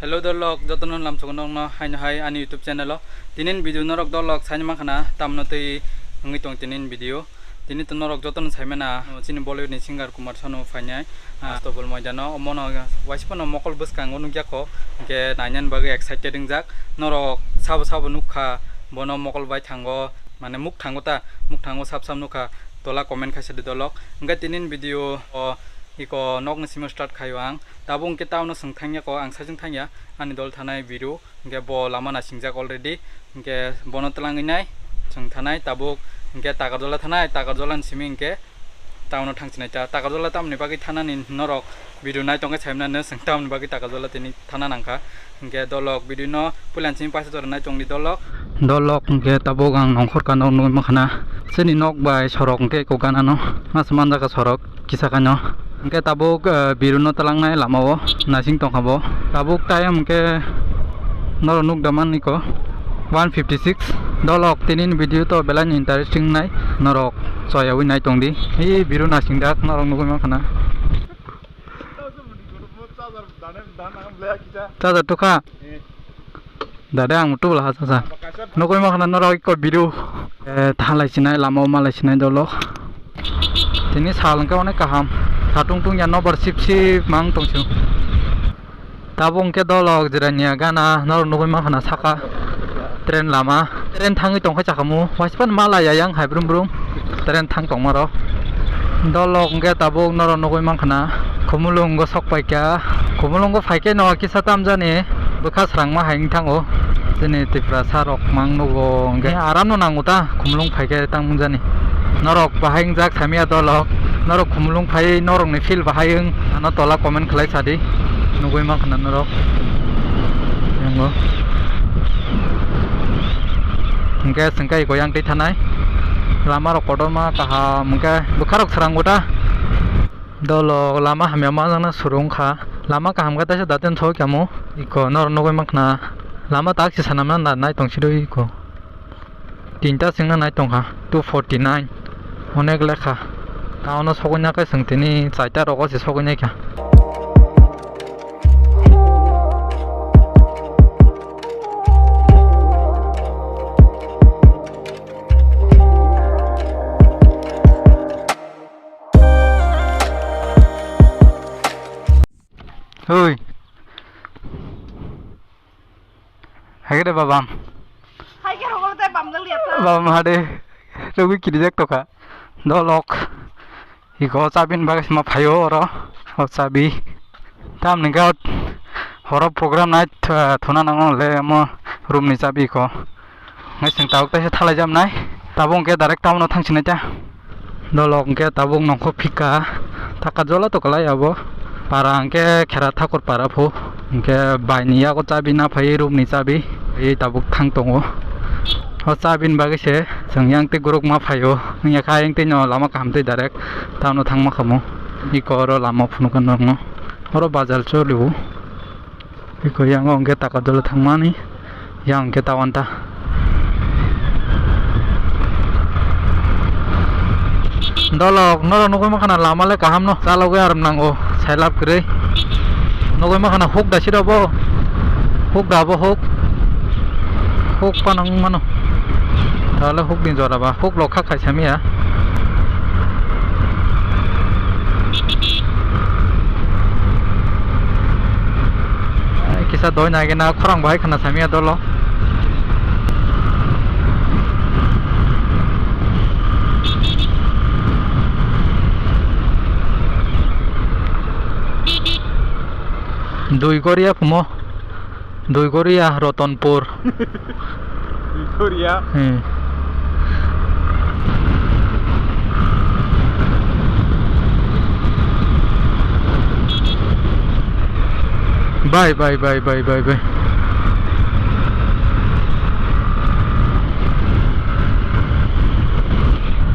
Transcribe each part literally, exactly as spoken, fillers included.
Hello dolok, jotono lamsogo nokno haino hai ani YouTube channel o. Tinin video norok dolok saini mankha na tamno tei wngwi tong tinin video. Tini to norok jotono saimana chini Bollywood ni singer Kumar Sanu phainai, ah, Astobol Moidano. Omono waisa phano mokol bwskango nukya kho, hwnkhe nainani bagwi excited wngjak. Norok sabo sabo nukha bono mokol bai thango, mane muk thango ta, muk thango sab sab nukha, tola comment khaisa di dolok. Hwnkhe tinin video o iko nokni simi start khaio ang. Tabuk hwnkhe town o chwng thangya kho, ang saichung thangya, ani dol thanai Biru. Hwnkhe bo lama nasingjak already. Hwnkhe bono twlangwi nai chwng thanai tabuk. Hwnkhe Takarjola thanai, Takarjola ni simi hwnkhe town o thangsinai ta. Takarjola tamoni bagwi thanani norok video nai tongkhe saimano chwng tamoni bagwi Takarjola tini thana nangkha. Hwnkhe dolok video no puila ni simi paisa jora nai tongdi dolok. Dolok hwnkhe tabuk ang nongkhor kano nugwi mankha na. Chini nok bai sorok hwnkhe eko ganano masa manjaka sorok. Kisa kaino. Hwnkhe tabuk, eh, Biru no twlangnai lama o naising tongkha bo. Tabuk time hwnkhe norok nukda maniko one fifty six. Dolok tinin video to belai ni interesting nai, norok choyawi nai tongdi. Hi Biru naising dak norok nugwi mankha na. Charger tukha. Dada ang mutu bwla hasa sa. Nugwi mankha na norok iko Biru. Eh, thalai sinai lama o malai sinai dolok. Tini sal hwnkhe onek kaham. Satung tungya nobar sip sip mang tongsu. Tabuk hwnkhe dolok jirania gana norok nugwi mankha na saka train lama. Train thangwi tongkha chakhamu. Waispan malai ayang hai brum brum. Train thang tongmarok. Dolok hwnkhe tabuk norok nugwi mankha na. Khumulungo sok paikha. Khumulungo phaikhe no kisa tamjani bwkha srangma hai wng thango. Chini Tiprasa rok mang nugo hwnkhe aram no nango ta, Khumulung phaikhe tang jani. Norok bahai wngjak samya dolok, norok Khumulung phai norokni feel bahai wng ano tola comment khlai sadi, nugwi mankha na norok. Yango. Hwnkhe chwngkhe iko yang twi thanai. Lama rok kotorma kaham hwnkhe bwkha rok srango ta. Dolo lama hamya ma jana suru wngkha. Lama kaham khe teisa daten thok kamo. Iko noro nugwi mankha na. Lama tak se sana na na nai tong siro iko. Tinta singna nai tongkha. Two forty nine. Onek lekha. Taono sogwi na khe chwng tini chaita rogo se sogwi naikha. Oi. Hai de babam. Hai ke rogol te bam dal ya ta. Babam hade. Rogwi kiri jak toka. Dolok. Iko chabi ni bagwi sima phaio oro. O chabi. Tamni ga horo program nai th-, thuna nango le mo room ni chabi ko. Ngai seng tabuk taisa thalai jam nai. Tabuk hwnkhe direct town o thang sinai ta. Dolok hwnkhe tabuk nongkho phika. Taka jola to kwlai abo. Para hwnkhe khera thakur para phu. Hwnkhe bai ni yago chabi na phai room ni chabi. Ei tabuk thang tongo. O chabi ni bagwi se chwng yang tei guruk ma phaio. Wngya kha yang tei no lama kaham tei direct. Town o thangma khamu. Iko oro lama phunukha norokno. Oro bazar choliu. Iko yang o hwnkhe taka dolo thangmani. Yang hwnkhe tawan ta. Dolok norok nugwi mankha na lama le kaham no. Chalogwi aram nango. Sailap kwrwi. Nugwi mankha na huk da siro bo. Huk da bo huk. Huk panang mano. Tale huk ni jora ba. Huk lokha khaisa miya. Ai, kisa doi nai gena khorang bahai khana samya dolo. Dui Goria phumo. Dui Goria, Rotonpur. Dui Goria. Hmm. Bai, bai, bai.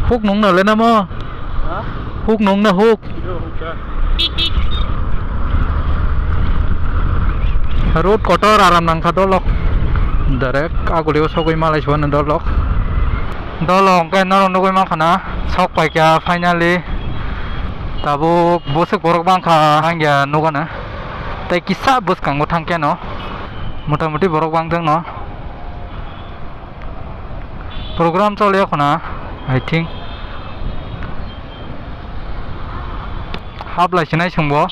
Huk nung na le namo? Ha? Huk nung na huk? Road kotor aram nangkha dolok. Direct agulio sogwi malai suano dolok. Dolok hwnkhe norok nugwi mankha na sok paikha finally. Tabuk bwswk borok bangkha hangya nukgana. Tei kisa bwskango thangkhe no motamuti borok bangjak no. Program choliya khuna, I think. Hablai sinai sungbo.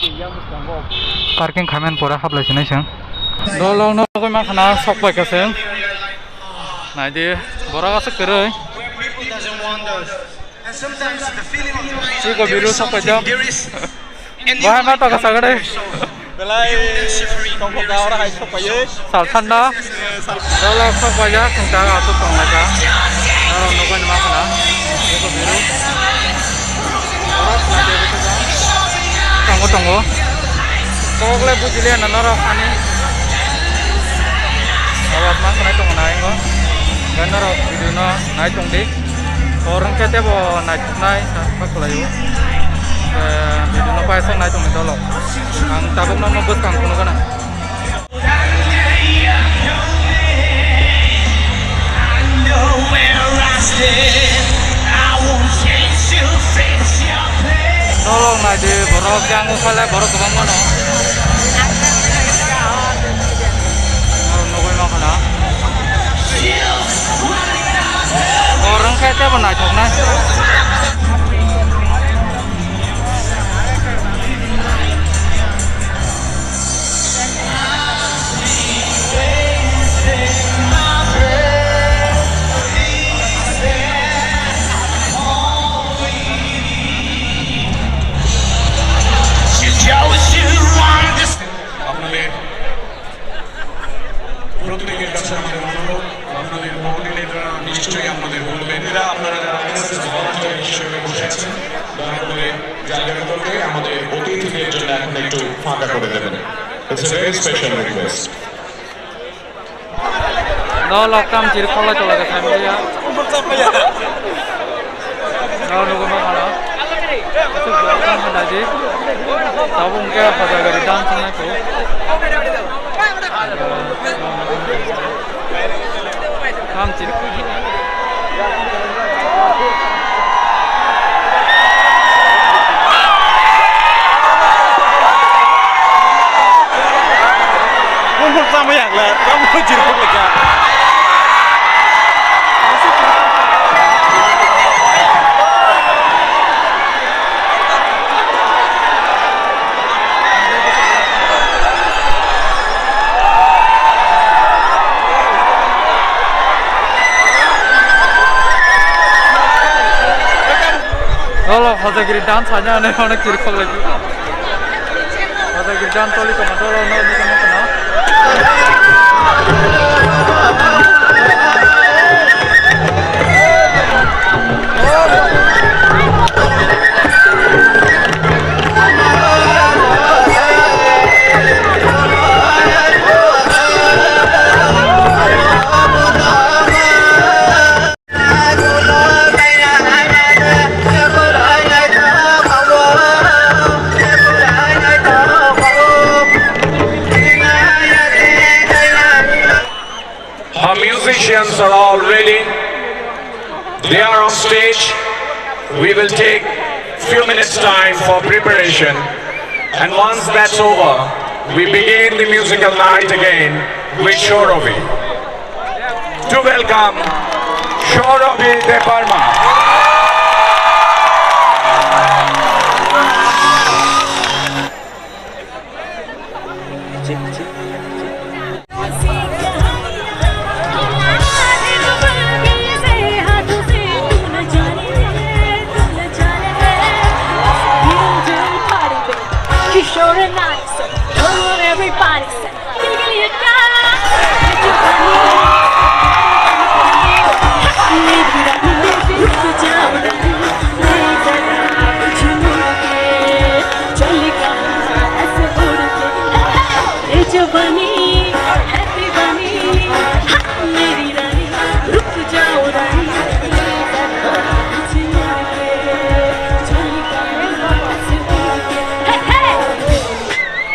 Parking khaimani pore hablai sinai sung. Dolong nogoi makhana sok pai kasung. Naidi, borok aswk kwrwi. Chiko biru sok paijak. Bahai ma toko sagade. Belai tongkho ga ora hai sok paiye. Sal sanda. Dolo sok paijak, sungta ato tonglaika. Aro nokoi ma khana. Chiko biru. Tongo, tongo. Kokle bujile na norok ani. Awas ma khana tongo na ingo. Ga norok video no nai tongdi. Hor hwnkhe tebo naithoknai sa kha khlaio. Eh, video no paisa nai tongni dolok. Ang tabuk no bwskang phunukgana. Dolok naidi borok yang ukhale borok kwbangma no. Aro nugui mankha na. Borok khe tebo naithoknai. Jealousy, you want this. প্রত্যেকের কাছে আমাদের অনুরোধ, আপনাদের পকেটে এটা নিশ্চয়ই আমাদের বলবেন। এরা আপনারা যারা এসেছেন, ভলান্টিয়ার হিসেবে বসে আছেন, দয়া করে জায়গাগুলোকে আমাদের অতিথিদের জন্য এখন একটু ফাঁকা করে দেবেন। It's a very special request. No, loktam jir kholai tola ka family ya. No, nugo ma khana. Tabuk hwnkhe hoja gari dance wngya kho. Ham chiri. Bumung sama yang lah, kamu chiri pun lega. Olo hojagiri dance hanya ane onek chiri khok lagi. Hojagiri dance toli tongma dolo no ni tongma kono. Our musicians are all ready. They are on stage. We will take few minutes time for preparation. And once that's over, we begin the musical night again with Shorobi. To welcome Shorobi Debbarma. Kishore Naik, come on everybody, say,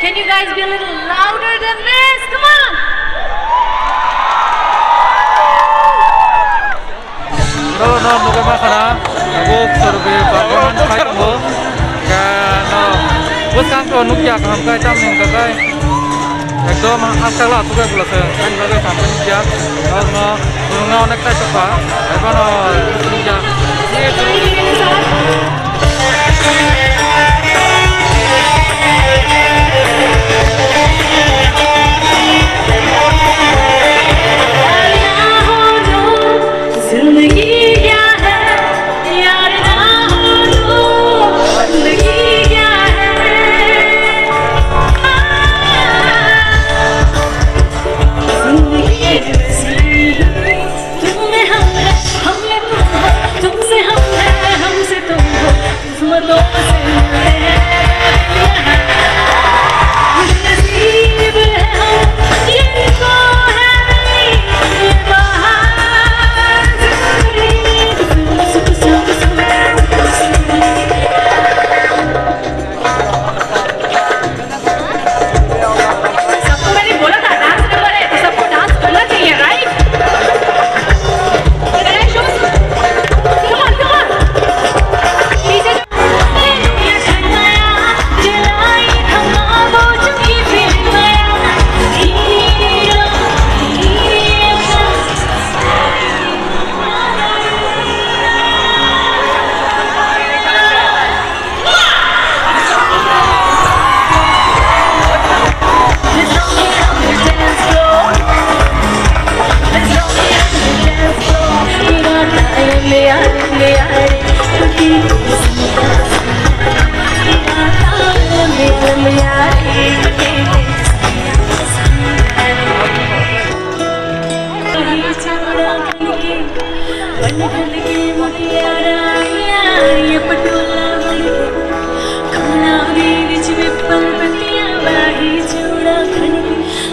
Can you guys be a little louder than this? Come on! No, no, nugui ma khana. Abo Shorobi performance khai tongo. Ka Kang to nukya kaham kai tam ning kakai. Ekdom hak chakla asuk kai bwlasa. Ani bagwi kaham kai nukya. Norokno nungna onek tai tokha. Ebono nukya. सबको मैंने बोला था dance number है, तो सबको डांस करना चाहिए, right? Come on, come on. पीछे जो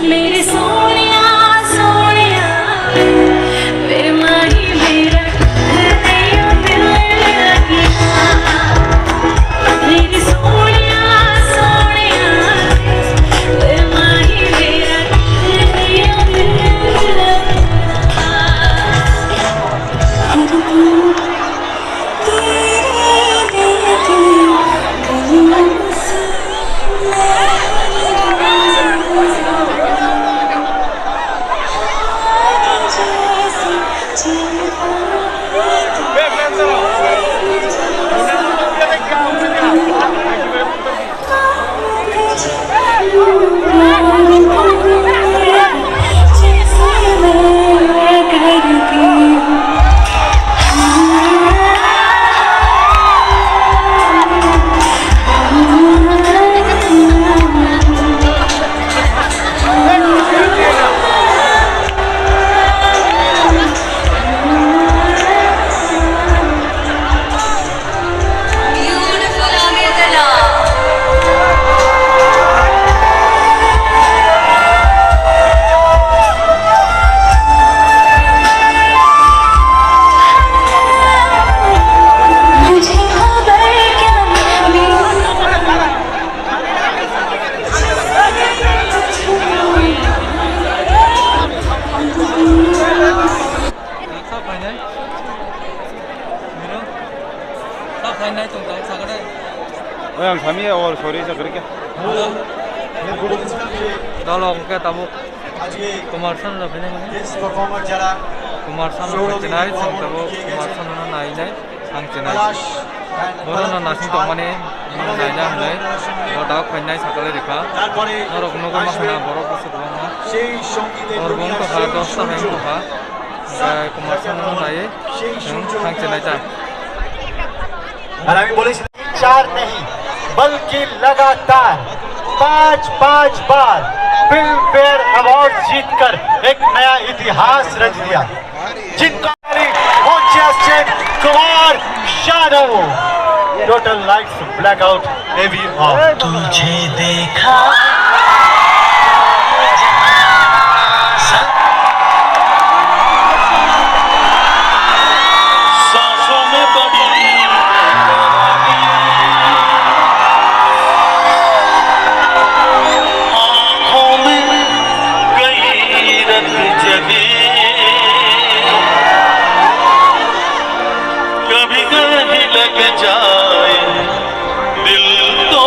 मेरे सोनिया, सोनिया, मेरे माही, मेरा दिल लगिया। मेरे सोनिया, सोनिया, मेरे माही, मेरा दिल लगिया। Oi, ang sami ya, oh, sorry, sa kerja. Dolo, hingke tabuk Kumar Sanu rok phainai mani. Kumar Sanu rok phainai, chwng tabuk Kumar Sanu no nainai, ang chenai. Bono no nasing tongmani, bono naina hinwi, bo dawk phainai sakale rikha. Norok nugwi ma khana borok bwswk kwbangma. Hor bong tokha, dosta hai wng tokha. Hingke Kumar Sanu no naiwi, chwng thang chenai ta. चार नहीं, बल्कि लगातार पांच, पांच बार film fair award जीतकर एक नया इतिहास रच दिया। जिनका मोंचे असचेन कुमार Sanu. Total lights blackout, A V off। तुझे देखा सांसों में बड़ी आंखों में गैरत जगी। कभी कहीं लग जाए दिल तो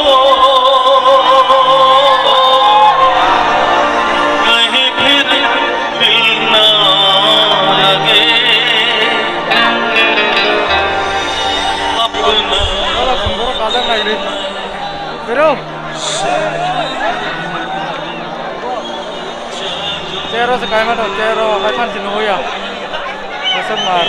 Bro. Chair o se kaima tong, chair o hai phan se nugwi ya. Kosok mar.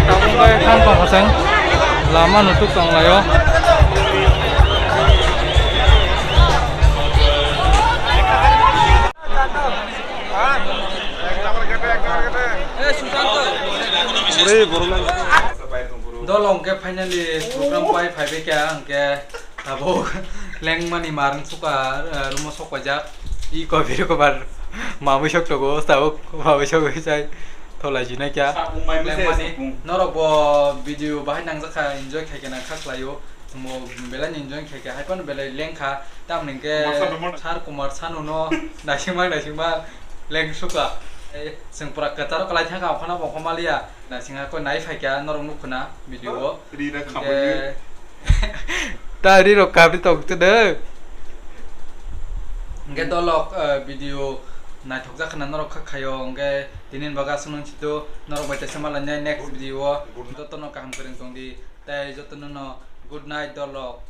Tabuk bai khan tong haseng lama nutuk tong laio. Dol hwnkhe finally program pai phaibai kha hwnkhe tabuk lengmani marwng suka, eh, rumo sok paijak. I kobir kobar mamui sok togo, tabuk mamui sok bai sai tholai jinai kha. Lengmani norok bo video bahai nangjak kha, enjoy khai khe nang kha khlaio. Mo belai ni enjoy khe khe hai phano belai leng kha. Tamni hwnkhe Sar Kumar Sanu no naisingma naisingma leng sukha. Eh, chwng pura kwcharo kwlai thang kha, okhorno bo okhorma liya. Naising ha khe nai phai kha norok nuk khna video o. Ri na khamani. Hwnkhe ta ri rok kabri tok tu de. Hwnkhe dolok, eh, video naithok jak khna norok kha khaio. Hwnkhe tini ni bagwi aswk nung sito norok bai teisa malai nai next video o. Jotono kaham kwrwng tong di. Tei jotono no good night dolok.